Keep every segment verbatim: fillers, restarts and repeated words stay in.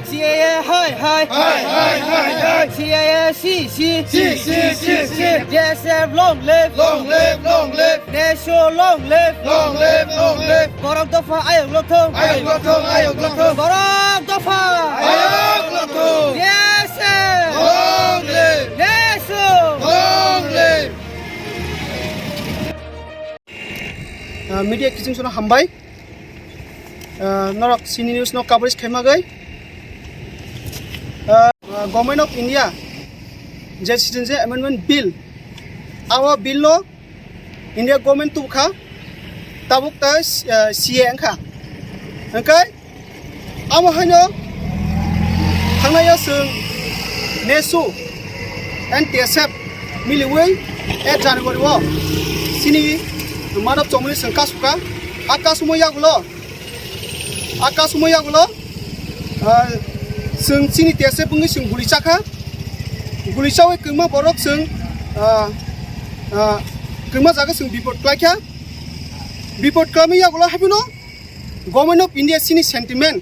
C A A hai hai. Hai, hai, hai, hai. C A A si si. Si, si, si, si. B S F long live. Long live, long live. Nesu long live. Long live, long live. Borok dopha ayok lothong. Ayok lothong, ayok lothong. Borok dopha. Ayok lothong. B S F. Long live. Nesu. Long live. Ah, media kiching sono hambai. Ah, norok sini news no coverage khaima gai. Ah, ah, Government of India je Citizenship Amendment Bill, abo bill no India government tubukha, tabuk ta, ah, C A wngkha. Hwnkhe amo haino thangnai o chwng nesu and T S F miliwi eight January o chini madop chomoni chwng kasukha. A kasukmo yagulo, a kasukmo yagulo, ah, chwng chini T S F wngwi chwng guli chakha. Guli chawi kwma borok chwng, ah, ah, kwma jaga chwng bipot klaikha. Bipot kwlami yagulo haibino Government of India chini sentiment,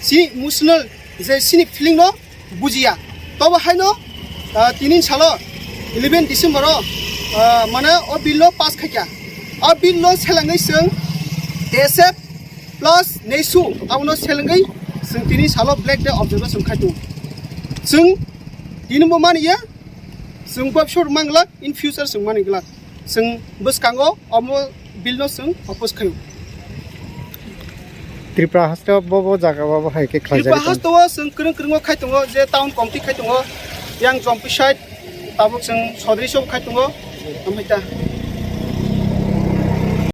chini emotional, je chini feeling no bujiya. Tobo haino, ah, tini salo eleven December o, ah, mane o bill no pass khaikha. O bill no selengwi chwng T S F plus nesu abono selengwi chwng tini salo Black Day observation khai tongo. Chwng tini bo maniya, chwng bobsor manglak, in future chwng mani glak. Chwng bwskango omo bill no chwng oppose khaio. Tripura haste o bo, bo jaga o bo hai khe khlaijak Tripura tong. Haste o chwng kwrwng kwrwng o khai tongo, je town committee khai tongo, yang Jompi side, tabuk chwng Sodri sob khai tongo, amai ta.